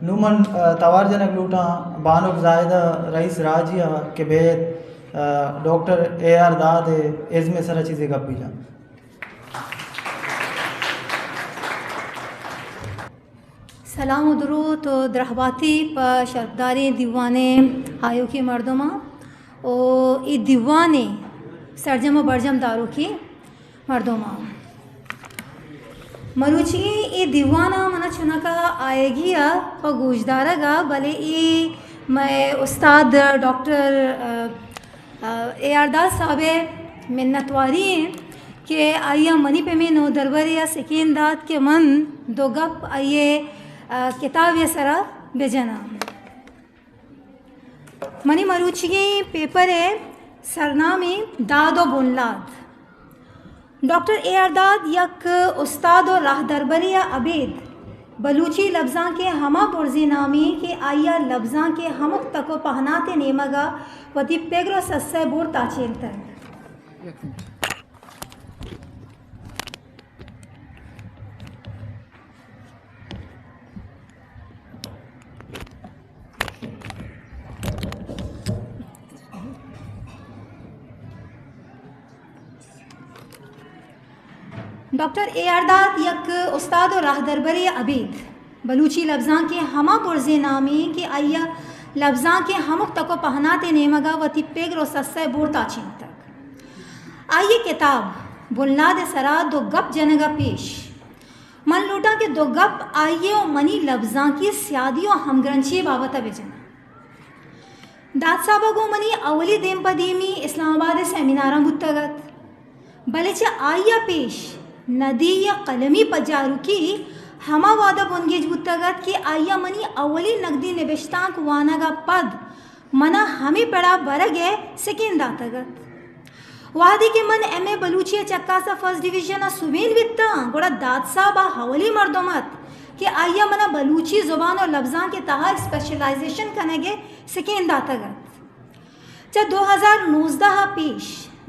نوں من، ء، توار جنگ لوٹاں بانک زاہدہ رئیس راجی ء کہ بیت، ء، ڈاکٹر اے آر داد ء ازم ء سرا چیزے گپ بجن۔ سلام و دروت و درہباتی پہ شرپداریں دیوان ء آیوکیں مردماں و اے دیوان ء سرجم و برجم داروکیں مردماں۔ مروچی اے دیوان ء منا چنکا آیگی ء پہ گوشدارگ ء، بلے اے مئے استاد ڈاکٹر، ء، ء، اے آر داد صاحب ء منتواری انت کہ آئی ء منی پیمیں نودربرے ء سکین دات کہ من دو گپ آئی ء، ء، کتابے ء سرا بجناں۔ منی مروچیگیں پیپر ء سرنامیں داد و بنلاد۔ ڈاکٹر اے آر داد یک استاد و راہدربرے ء ابید بلوچی لبزانک ء ہما برزیں نامے کہ آئی ء لبزانک ء ہمک تک و پہنات ء نیمگ ء وتی پگر و سسہ ء بور تاچینتگ۔ ڈاکٹر اے آر داد یک استاد و راہدربرے ابید بلوچی لبزانک ء ہما برزیں نامے کہ آئی ء لبزانک ء ہمک تک و پہنات ء نیمگ ء وتی پگر و سسہ ء بور تاچینتگ۔ آئی ء کتاب بنلاد ء سرا دو گپ جنگ ء پیش من لوٹاں کہ دو گپ آئی ء و منی لبزانکی سیادی و ہمگرنچی ء بابت ء بہ جناں۔ داد صاحب ء گوں منی اولی دیم پہ دیمی اسلام آباد ء سیمیناراں بوتگ ات، بلے چہ آئی ء پیش ندی ء قلمی پجاروکی ہما وہد ء بنگیج بوتگ ات کہ آئی ء منی اولی نگدی نبشتانک وانگ ء پد منا ہمے پڑا برگ ء سکین داتگ ات۔ وہدے کہ من ایم اے بلوچی ء چکاس ء فرسٹ ڈویژن ء سوبین بیتاں، گڑا داد صاحب ء اولی مردم ات کہ آئی ء منا بلوچی زبان و لبزانک ء تہا اسپیشلائزیشن کنگ ء سکین داتگ ات۔ چہ دو ہزار نوزدہ ء پیش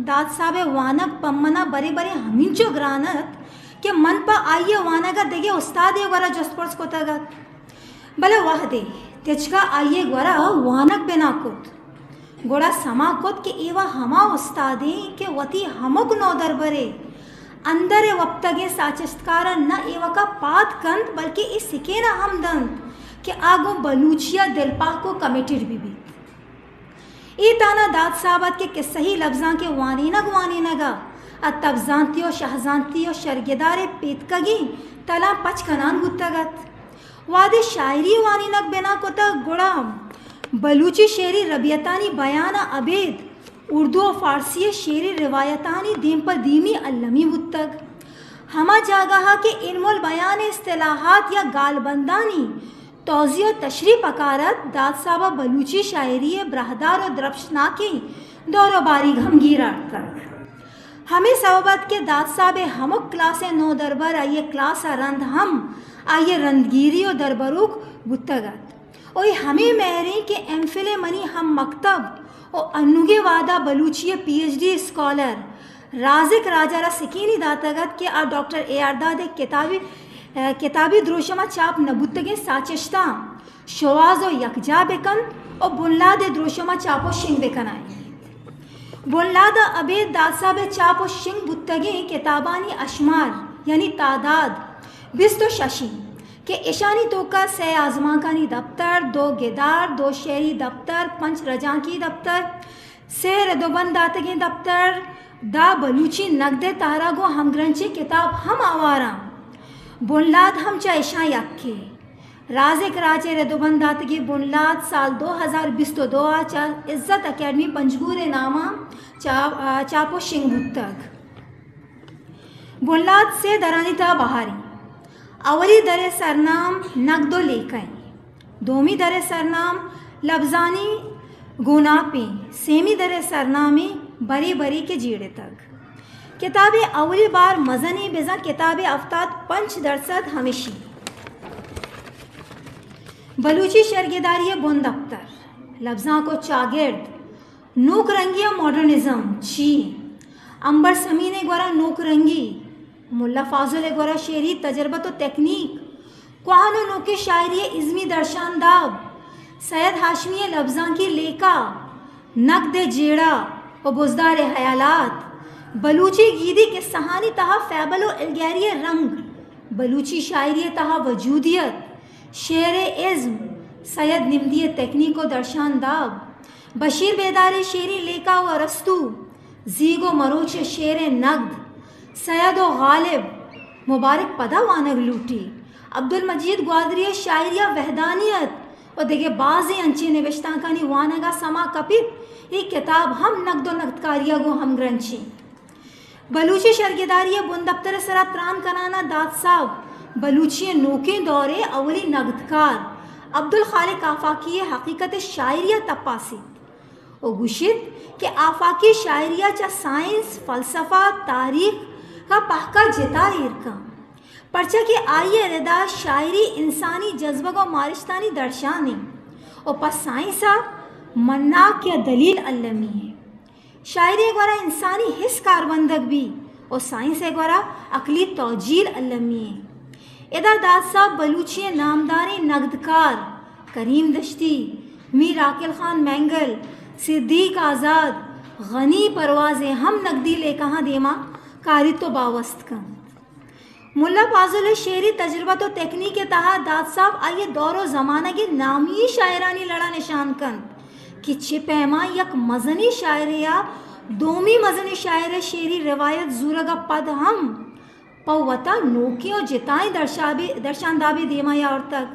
داد صاحب ء وانگ پہ منا برے برے ہمینچو گران ات کہ من پہ آئی ء وانگ ء دگہ استادے ء گورا جست پرس کتگ ات۔ بلے وہدے تچکا آئی ء گورا وانگ بنا کت، گڑا سما کت کہ ایوا ہما استادیں کہ وتی ہمک نودربرے اندر ء وپتگیں ساچشتکار ء نہ ایوکا پاد کنت، بلکہ اے سکین ء ہم دنت کہ آ گوں بلوچی ء دلپاک و کمیٹڈ بہ بیت۔ اے تہنا داد صاحب ات کہ کسہی لبزانک ء وانینگ وانینگ ء ء تبزانتی و شہزانتی و شرگدار ء پیتکگیں تلاں پچ کنان بوتگ ات۔ وہدے شاعری وانینگ بنا کتگ، گڑا بلوچی شعری ربیتانی بیان ء ابید اردو و فارسی ء شعری روایتانی دیم پہ دیمی المی بوتگ۔ ہما جاگہ ء کہ علم البیان ء اصطلاحات یا گالبندانی توضیح و تشریح پکار ات، داد صاحب ء بلوچی شاعری ء براہدار و درپشناکیں دور و باریگ ہم گیر آرتگ۔ ہمے سوب ات کہ داد صاحب ء ہمک کلاس ء نودربر آئی ء کلاس ء رند ہم آئی ء رندگیری و دربروک بوتگ ات۔ و اے ہمے مہریں کہ ایم فل ء منی ہم مکتب و انوگیں وہدا بلوچی ء پی ایچ ڈی اسکالر رازق راج ء را سکینی داتگ ات کہ آ ڈاکٹر اے آر داد ء کتابی، کتابی دروشم ء چاپ نہ بوتگیں ساچشتاں شوہاز و یکجاہ بہ کنت و بنلاد ء دروشم ء چاپ و شنگ بہ کنائینیت۔ بنلاد ء ابید داد صاحب ء چاپ و شنگ بوتگیں کتابانی اشمار یعنی تعداد بیست و شش انت کہ اشانی توکا سئے آزمانکانی دپتر، دو گدار، دو شعری دپتر، پنچ رجانکی دپتر، سئے رد و بند داتگیں دپتر، دہ بلوچی نگد ء تہرگ و ہمگرنچیں کتاب ہم آوار انت۔ بنلاد ہم چہ اشاں یکے۔ رازق راج ء رد و بند داتگیں بنلاد سال دو ہزار بیست و دو ء چہ عزت اکیڈمی پنجگور ء نام ء چا-، چاپ و شنگ بوتگ۔ بنلاد سے درانی تہا بہر انت۔ اولی در ء سرنام نگد و لیکہ انت۔ دومی در ء سرنام لبزانی گوناپ انت۔ سیمی در ء سرنام انت برے برے کہ جیڑتگ۔ کتاب ء اولی بار مزنیں بزاں کتاب ء ہفتاد پنچ درسد ہمیشی۔ بلوچی شرگداری ء بندپتر، لبزانک و چاگرد، نوک رنگی ء ماڈرنزم چی؟ امبر سمین ء گورا نوک رنگی، ملا فاضل ء گورا شعری تجربت و تکنیک، کوہن ءُ نوکیں شاعری ءِ ازمی درشان داب، سید ہاشمی ءِ لبزانکی لیکہ، نگد ءِ جیڑہ ءُ بزدار ءِ حیالات، بلوچی گیدی کسہانی تہا فیبل ءُ الگیری ءِ رنگ، بلوچی شاعری ءِ تہا وجودیت، شعر ءِ ازم، سید نمدی ءِ تکنیک ءُ درشان داب، بشیر بیدار ءِ شعری لیکہ ءُ ارسطو، زیگ ءُ مروچ ءِ شعر ءِ نگد، سید ءُ غالب، مبارک پدا وانگ لوٹی، عبدالمجید گوادری ءِ شاعری ءِ وحدانیت ءُ دگہ بازیں انچیں نبشتانکانی وانگ ءَ سما کپیت، اے کتاب ہم نگد ءُ نگدکاری ءَ گوں ہمگرنچ ایں۔ بلوچی شرگداری ءِ بندپتر ءِ سرا تران کنان ءَ داد صاحب بلوچی ءِ نوکیں دور ءِ اولی نگدکار عبدالخالق آفاقی ءِ حقیقت ءِ شاعری ءَ تپاسیت ءُ گوشیت کہ آفاقی شاعری ءَ چہ سائنس، فلسفہ، تاریخ ءَ پہک ءَ جتا ایر کنت، پرچا کہ آئی ءِ ردا شاعری انسانی جذبگ ءُ مارشتانی درشان ایں ءُ پہ سائنس ءَ مناک یا دلیل المی ایں۔ شاعری ءِ گورا انسانی حس کاربندگ بی ءُ سائنس ءِ گورا عقلی توجیل المی ایں۔ ادا داد صاحب بلوچی ءِ نامداریں نگدکار کریم دشتی، میر عاقل خان مینگل، صدیق آزاد، غنی پرواز ءِ ہم نگدی لیکہاں دیما کاریت ءُ باوست کنت۔ ملا فاضل ءِ شعری تجربت ءُ تکنیک ءِ تہا داد صاحب آئی ءِ دور ءُ زمانگ ءِ نامی شاعرانی لڑ ءَ نشان کنت کہ چہ پیما یک مزنیں شاعرے ءَ دومی مزنیں شاعر ءِ شعری روایت زورگ ءَ پد ہم پہ وتا نوکیں ءُ جتائیں درشابے-، درشاندابے دیما آورتگ۔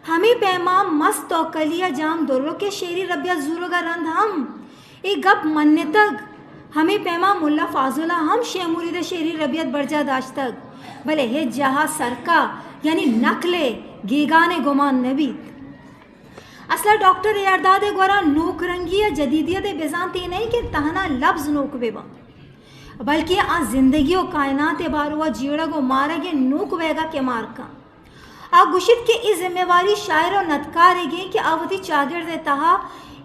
ہمے پیما مست توکلی ءَ جام درک ءِ شعری ربیت زورگ ءَ رند ہم اے گپ منتگ، ہمے پیما ملا فاضل ءَ ہم شے مرید ءِ شعری ربیت برجاہ داشتگ، بلے ہچ جاہ ءَ سرکا یعنی نقل ءِ گیگان ءِ گمان نہ بیت۔ اصل ءَ ڈاکٹر اے آر داد ءِ گورا نوک رنگی ءُ جدیدیت ءِ بزانت اے نہ انت کہ تہنا لبز نوک بہ بنت، بلکیں آ زندگی ءُ کائنات ءِ باروا جیڑگ ءُ مارگ ءِ نوک بئیگ ءَ کمار کنت۔ آ گوشیت کہ اے ذمہ واری شاعر ءُ ندکاریگ ایں کہ آ وتی چاگرد ءِ تہا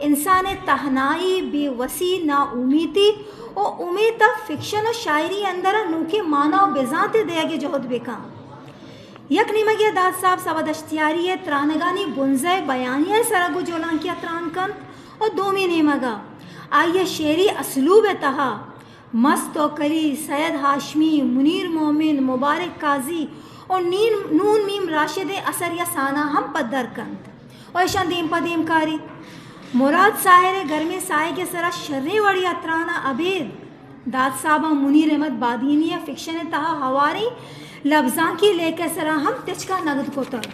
انسان ءِ تہنائی، بے وسی، ناامیتی ءُ امیت ءَ فکشن ءُ شاعری اندر ءَ نوکیں مانا ءُ بزانتے دئیگ ءِ جہد بہ کنت۔ یک نیمگے ءَ داد صاحب صبا دشتیاری ءِ ترانگانی بنزہ ءِ بیانیہ ءِ سرا گوں جولانکی ءَ تران کنت ءُ دومی نیمگ ءَ آئی ءِ شعری اسلوب ءِ تہا مست توکلی، سید ہاشمی، منیر مومن، مبارک قاضی ءُ نین-، نون میم راشد ءِ اثر یا سانہ ہم پدر کنت ءُ ایشاں دیم پہ دیم کاریت۔ مراد ساحر ءِ گرمیں ساہگ ءِ سرا شریں وڑے ءَ تران ءَ ابید داد صاحب ءَ منیر احمد بادینی ءِ فکشن ءِ تہا ہواریں لبزانکی لیکہ ءِ سرا ہم تچکا نگد کتگ۔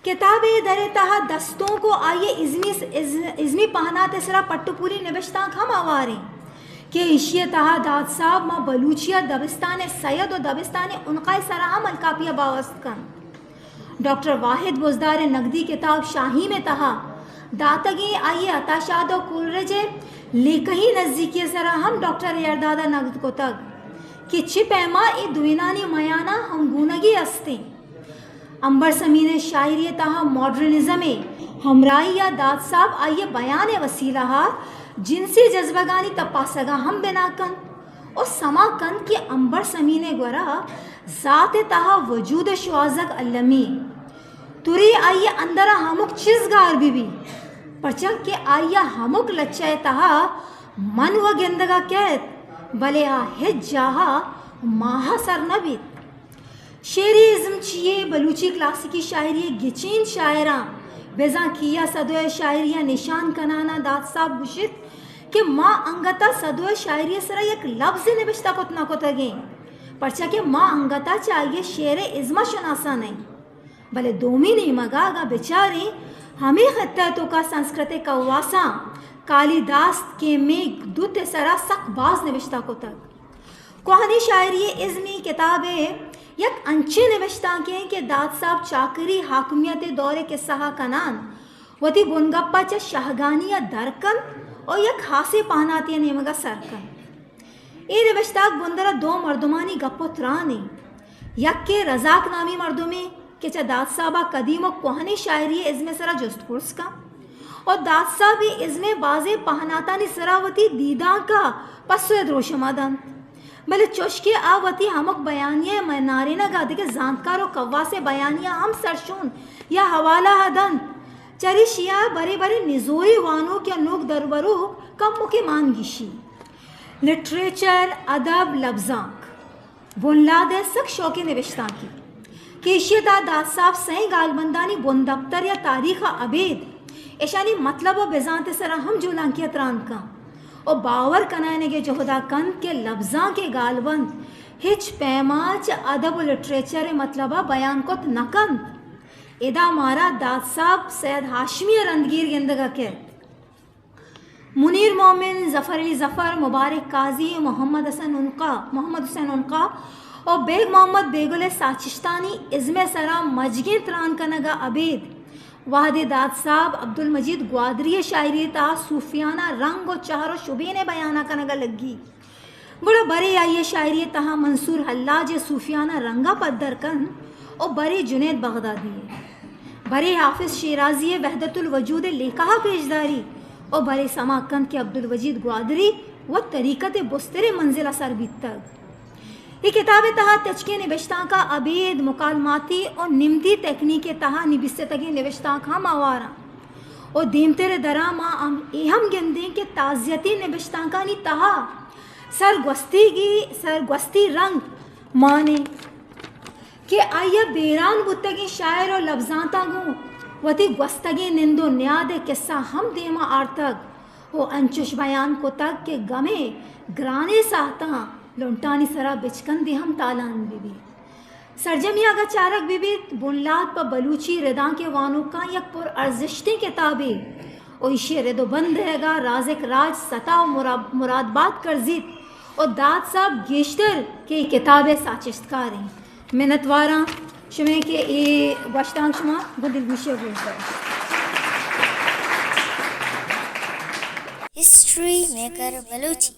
کتاب ءِ در ءِ تہا دستونک ءُ آئی ءِ ازمی س-، از-، ازمی پہنات ءِ سرا پٹ ءُ پولی نبشتانک ہم ہوار انت کہ ایشی ءِ تہا داد صاحب ماں بلوچی ءَ دبستان ءِ سید ءُ دبستان ءِ عنقا ءِ سرا ہم الکاپی ءَ باوست کنت۔ ڈاکٹر واحد بزدار ءِ نگدی کتاب شاہیم ءِ تہا داتگیں آئی ءِ عطا شاد ءُ کولرج ءِ لیکہی نزیکی ءِ سرا ہم ڈاکٹر اے آر داد ءَ نگد کتگ کہ چہ پیما اے دوئینانی میان ءَ ہمگونگی است انت۔ امبر سمین ءِ شاعری ءِ تہا ماڈرنزم ءِ ہمراہی ءَ داد صاحب آئی ءِ بیان ءِ وسیلہ ءَ جنسی جذبگانی تپاسگ ءَ ہم بنا کنت ءُ سما کنت کہ امبر سمین ءِ گورا ذات ءِ تہا وجود ءِ شوہازگ المی انت۔ ترے آئی ءِ اندر ءَ ہمک چیز گار بہ بیت، پرچا کہ آئی ءِ ہمک لچہ ءِ تہا من وَ گندگ ءَ کئیت، بلے آ ہچ جاہ ءَ ماہ ءَ سر نہ بیت۔ شعری ازم چی یے؟ بلوچی کلاسیکی شاعری ءِ گچین شاعراں، بزاں کیا سدو ءِ شاعری ءَ نشان کنان ءَ داد صاحب گوشیت کہ ما انگت ءَ سدو ءِ شاعری ءِ سرا یک لبزے نبشتہ کت نہ کتگ ایں، پرچا کہ ما انگت ءَ چہ آئی ءِ شعر ءِ ازم ءَ شناساں نہ ایں۔ بلے دومی نیمگ ءَ اگاں بچاریں، ہمے خطہ ءِ توکا سنسکرت ءِ کواساں کالیداس، کیمیگ، دوت ءِ سرا سک باز نبشتہ کتگ۔ کوہنیں شاعری ءِ ازمی کتاب ءِ یک انچیں نبشتانکے انت کہ داد صاحب چاکری حاکمیت ءِ دور ءِ کسہ ءَ کنان وتی بنگپ ءَ چہ شہگانی ءَ در کنت ءُ یک ہاسیں پہناتے ءِ نیمگ ءَ سر کنت۔ اے نبشتانک بندر ءَ دو مردمانی گپ ءُ تران انت۔ یکے رزاک نامی مردمے کہ چہ داد صاحب ءَ قدیم ءُ کوہنیں شاعری ءِ ازم ءِ سرا جست پرس کنت ءُ داد صاحب ءِ ازم ءِ بازیں پہناتانی سرا وتی دیدانک ءَ پسو ءِ دروشم ءَ دنت۔ بلے چوشکہ آ وتی ہمک بیانیہ ء منارینگ ء دگہ زانتکار و کواس ء بیانیہ ہم سرشون یا حوالہ ء دنت، چریشی ء برے برے نزوری وانوک یا نوک دربروک کمکے مان گیشی۔ لٹریچر، ادب، لبزانک بنلاد ء سک شوکیں نبشتانکے کہ ایشی ء تہا داد صاحب سئیں گالبندانی بندپتر یا تاریخ ء ابید اشانی مطلب و بزانت ء سرا ہم جولانکی ء تران کن و باور کنائینگ ء جہد ء کنت کہ لبزانک ء گالبند ہچ پیما چہ ادب و لٹریچر ء مطلب ء بیان کت نہ کنت۔ ادا مارا داد صاحب سید ہاشمی ء رندگیر گندگ ء کیت۔ منیر مومن، ظفر علی ظفر، مبارک قاضی، محمد حسن عنقا، محمد حسین عنقا و بیگ محمد بیگل ء ساچشتانی ازم ء سرا مجگیں تران کنگ ء ابید وہدے داد صاحب عبدالمجید گوادری ء شاعری ء تہا صوفیانہ رنگ و چہر و شبین ء بیان ء کنگ ء لگی، گڑا برے آئی ء شاعری ء تہا منصور حلاج ء صوفیانہ رنگ ء پدر کنت و برے جنید بغدادی ء، برے حافظ شیرازی ء وحدت الوجود ء لیکہ ء پیشداری و برے سما کنت کہ عبدالوجید گوادری وت طریقت ء بستریں منزل ء سر بیتگ۔ اے کتاب ء تہا تچکیں نبشتانک ء ابید مکالماتی و نمدی تکنیک ء تہا نبیستگیں نبشتانک ہم ہوار انت و دیمتر ء درا ما ہم اے ہم گندیں کہ تعزیتی نبشتانکانی تہا سرگوستیگی، سرگوستی رنگ مانیں کہ آئی ء بیران بوتگیں شاعر و لبزانتاں گوں وتی گوستگیں نند و نیاد ء کسہ ہم دیما آرتگ و انچش بیان کتگ کہ گمے گرانیں ساہتاں لنٹانی سرا بچکندے ہم تالان بہ بیت۔ سرجمی اگاں چارگ بہ بیت، بنلاد پہ بلوچی ردانک ء وانوکاں یک پر ارزشتیں کتابے و ایشی ء رد و بند ء اگاں رازق راج ستا و مرا-، مراد بات کرزیت و داد صاحب گیشتر کہ اے کتاب ء ساچشتکار انت۔ منتواراں شمئے کہ اے گوشتانک شما گوں دلگوشی ء گوش دارت۔ History maker Balochi.